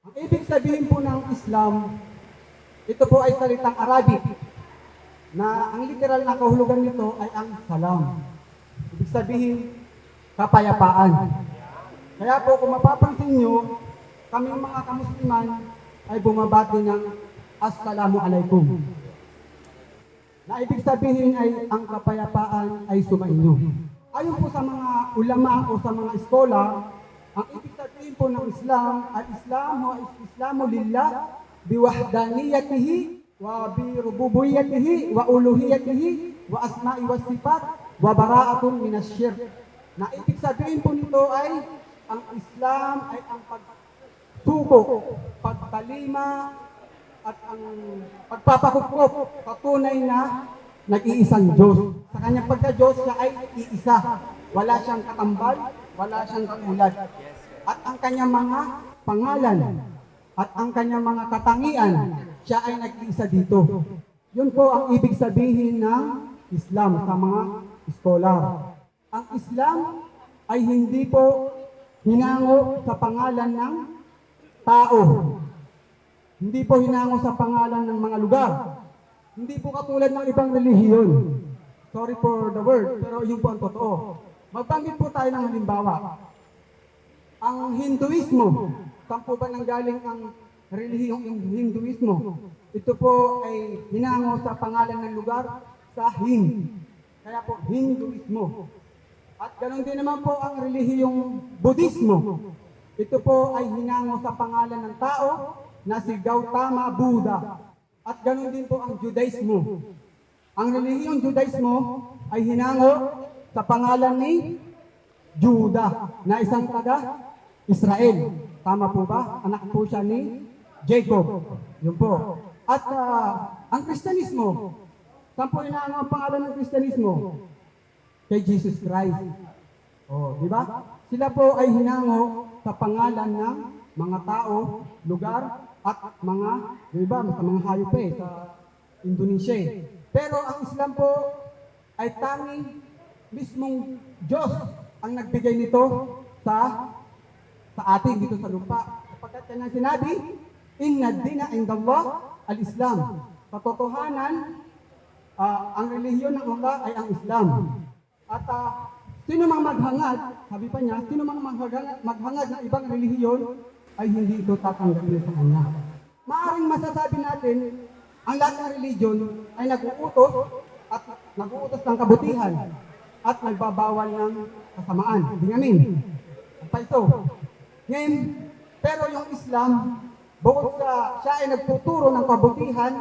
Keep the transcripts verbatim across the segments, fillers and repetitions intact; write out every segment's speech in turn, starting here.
Ang ibig sabihin po ng Islam, ito po ay salitang Arabic na ang literal na kahulugan nito ay ang salam. Ibig sabihin, kapayapaan. Kaya po kung mapapansin nyo, kaming mga kamusliman ay bumabati ng Assalamu alaikum. Na ibig sabihin ay ang kapayapaan ay sumainyo. Ayon po sa mga ulama o sa mga eskolar, ang ibig sabihin po ng Islam, al-Islam huwa istislamu lillah biwahdaniyatihi wa birububiyatihi wa uluhiyatihi wa asma'i wa sifat wa bara'atun minash shirk. Na ibig sabihin po nito ay ang Islam ay ang pag suko, pagtalima, at ang pagpapakupkop sa tunay na nag-iisang Diyos. Sa kanyang pagka-Diyos, siya ay iisa. Wala siyang katambal, wala siyang katulad. At ang kanyang mga pangalan at ang kanyang mga katangian, siya ay nag-iisa dito. Yun po ang ibig sabihin ng Islam sa mga scholar. Ang Islam ay hindi po hinango sa pangalan ng tao. Hindi po hinango sa pangalan ng mga lugar. Hindi po katulad ng ibang relihiyon. Sorry for the word, pero yun po ang totoo. Magbanggit po tayo ng halimbawa. Ang Hinduismo, saan po ba nanggaling ang relihiyong Hin-, Hinduismo? Ito po ay hinango sa pangalan ng lugar sa Hind. Kaya po, Hinduismo. At ganun din naman po ang relihiyong Budismo. Ito po ay hinango sa pangalan ng tao na si Gautama Buddha. At ganun din po ang Judaismo. Ang relihiyong Judaismo ay hinango sa pangalan ni Juda na isang taga Israel. Tama po ba? Anak po siya ni Jacob. Yun po. At ah, ang Kristiyanismo, saan po hinango ang pangalan ng Kristiyanismo? Kay Jesus Christ. Oh, di ba? Sila po ay hinango sa pangalan ng mga tao, lugar, at mga, yung iba, sa mga hayop eh, sa Indonesia eh. Pero ang Islam po ay tanging mismong Diyos ang nagbigay nito sa, sa atin dito sa lupa. Sapagkat kanyang sinabi, "Inna dina indallah al-Islam." Katotohanan, ah, ang relihiyon ng Allah ay ang Islam. At ah, sino mang maghangad, sabi pa niya, sino mang maghangad, maghangad ng ibang relihiyon ay hindi ito tatanggapin sa kanya. Maaring masasabi natin, ang lahat ng religion ay nag-uutos at nag-uutos ng kabutihan at nagbabawal ng kasamaan. Di amin. Ang pa ito. Ngayon, pero yung Islam, bukod sa siya ay nagtuturo ng kabutihan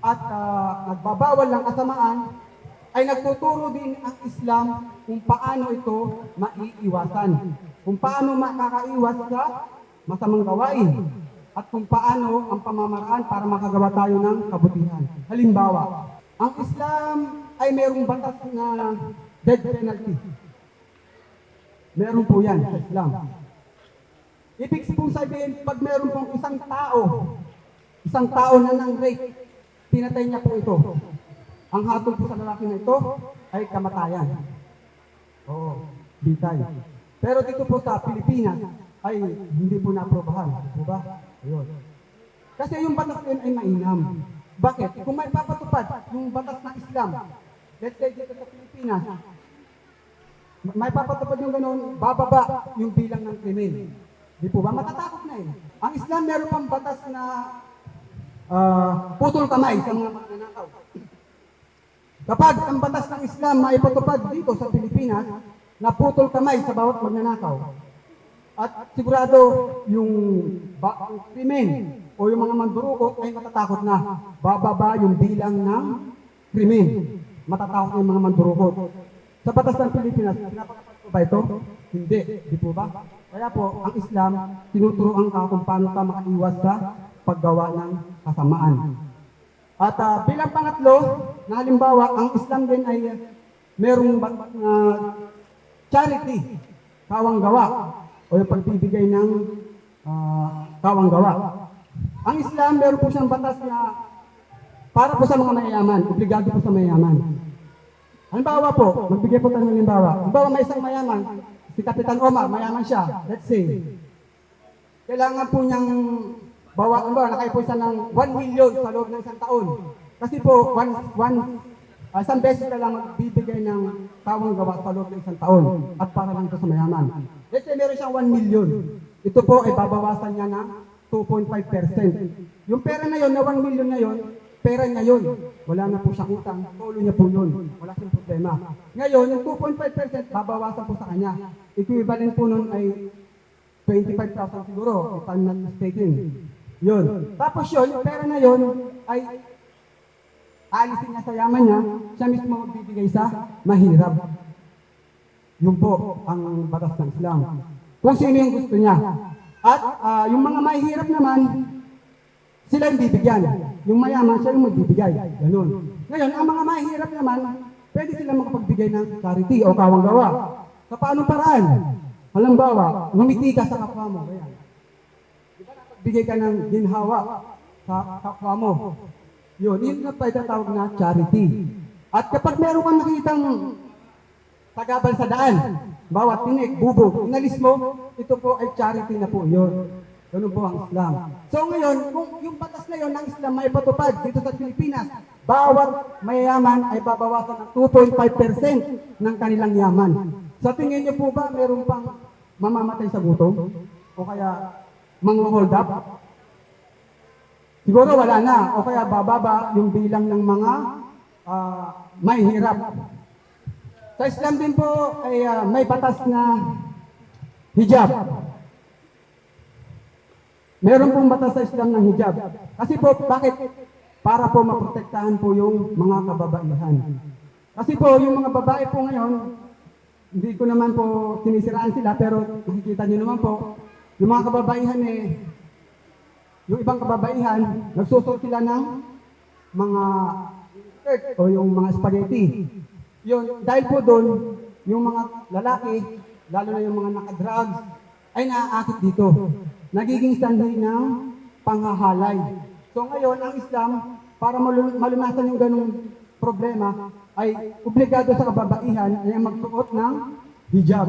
at ah, nagbabawal ng kasamaan, ay nagtuturo din ang Islam kung paano ito maiiwasan, kung paano makakaiwas sa masamang gawain, at kung paano ang pamamaraan para makagawa tayo ng kabutihan. Halimbawa, ang Islam ay mayroong batas na death penalty. Meron po yan sa Islam. Ibig pong sabihin, pag meron pong isang tao, isang tao na nang-rape, pinatay niya po ito. Ang hatol po sa lalaki na ito ay kamatayan. Oo, bitay. Pero dito po sa Pilipinas, ay hindi po naaprobahan. Di po ba? Ayun. Kasi yung batas din ay mainam. Bakit? Kung maipapatupad yung batas ng Islam, let's say dito sa Pilipinas, maipapatupad yung ganun, bababa yung bilang ng krimen. Di po ba? Matatakot na eh. Ang Islam meron pang batas na ah, putol kamay sa mga magnanakaw. Kapag ang batas ng Islam maipatupad dito sa Pilipinas, na putol kamay sa bawat magnanakaw. At sigurado yung ba, ang krimen o yung mga mandurukot ay matatakot na. Bababa yung bilang ng krimen. Matatakot na yung mga mandurukot. Sa batas ng Pilipinas, pinapatupad po ba ito? Hindi, di po ba? Kaya po, ang Islam, tinuturuan ka kung paano ka makaiwas sa paggawa ng kasamaan. At ah, bilang pangatlo na halimbawa, ang Islam din ay merong ba- ah, charity, kawanggawa, o yung pagbibigay ng ah, kawanggawa. Ang Islam, meron po siyang batas na para po sa mga mayayaman, obligado po sa mayayaman. Halimbawa po, magbigay po tayo ng halimbawa. Halimbawa, may isang mayaman, si Kapitan Omar, mayaman siya, let's say. Kailangan po niyang bawa, ba, nakaipon siya ng one million sa loob ng isang taon. Kasi po, one, one, ah, isang beses ka lang magbibigay ng kawang gawa sa loob ng isang taon at para lang ito sa mayaman. Let's say, meron siyang one million. Ito po ay babawasan niya ng two point five percent. Yung pera na yon, na one million na yon, pera niya yon. Wala na po siyang utang, solo niya po yon. Wala siyang problema. Ngayon, yung two point five percent, babawasan po sa kanya. Equivalent po nun ay twenty-five thousand siguro, if I'm not mistaken. Yun. Tapos yun, yung pera na yun ay alisin niya sa yaman niya, siya mismo magbibigay sa mahirap. Yun po ang batas ng Islam. Kung sino yung gusto niya. At, ah, yung mga mahihirap naman, sila yung bibigyan. Yung mayaman, siya yung magbibigay. Ganun. Ngayon, ang mga mahihirap naman, pwede sila makapagbigay ng charity o kawang gawa. Sa paanong paraan? Halimbawa, ngumiti ka sa kapwa mo. Ayan. Di ba, napagbigay ka ng ginhawa sa kapwa mo. Yun, yun ang paitatawag na charity. At kapag meron kang nakitang tagabal sa daan, bawat tinik, bubog, inalis mo, ito po ay charity na po yun. Ganun po ang Islam. So ngayon, kung yung batas na yun ng Islam maipatupad dito sa Pilipinas, bawat mayayaman ay babawasan ng two point five percent ng kanilang yaman. Sa tingin niyo po ba, meron pang mamamatay sa gutom? O kaya mangho-hold up? Siguro wala na. O kaya bababa yung bilang ng mga, ah, mahihirap. Sa Islam din po ay, ah, may batas na hijab. Meron pong batas sa Islam ng hijab. Kasi po, bakit? Para po maprotektahan po yung mga kababaihan. Kasi po, yung mga babae po ngayon, hindi ko naman po sinisiraan sila, pero nakikita niyo naman po, yung mga kababaihan eh, yung ibang kababaihan, nagsusuot sila ng mga skirt o yung mga spaghetti. Yun, dahil po doon, yung mga lalaki, lalo na yung mga nakadrugs, ay naaakit dito. Nagiging sanhi ng panghahalay. So ngayon, ang Islam, para malu-, malunasan yung ganung problema, ay obligado sa kababaihan ay ang magsuot ng hijab.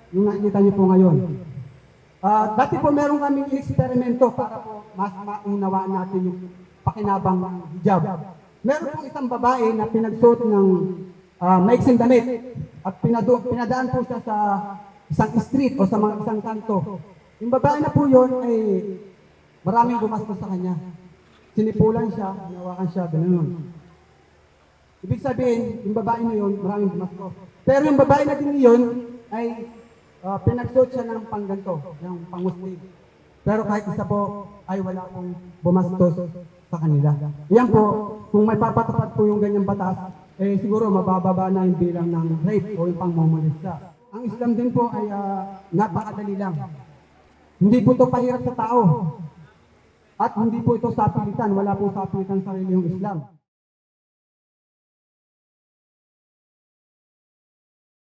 Yung nakikita niyo po ngayon. Ah, dati po meron kaming ineksperimento para po mas maunawaan natin yung pakinabang ng hijab. Meron pong isang babae na pinagsuot ng, ah, maiksing damit at pinadu-, pinadaan po siya sa isang street o sa mga isang kanto. Yung babae na po yun ay maraming gumastos sa kanya. Sinipulan siya, hinawakan siya, ganoon. Ibig sabihin, yung babae na yun, maraming gumastos. Pero yung babae na din yun ay, ah, pinagsuot siya ng pangganto, ng pangmuslim. Pero kahit isa po ay wala pong bumastos sa kanila. Yan po, kung may papatupad po yung ganyang batas, eh siguro mabababa na yung bilang ng rape o yung pangmomolesta. Ang Islam din po ay, ah, napakadali lang. Hindi po ito pahirap sa tao. At hindi po ito sapilitan, wala pong sapilitan sa relihiyong Islam.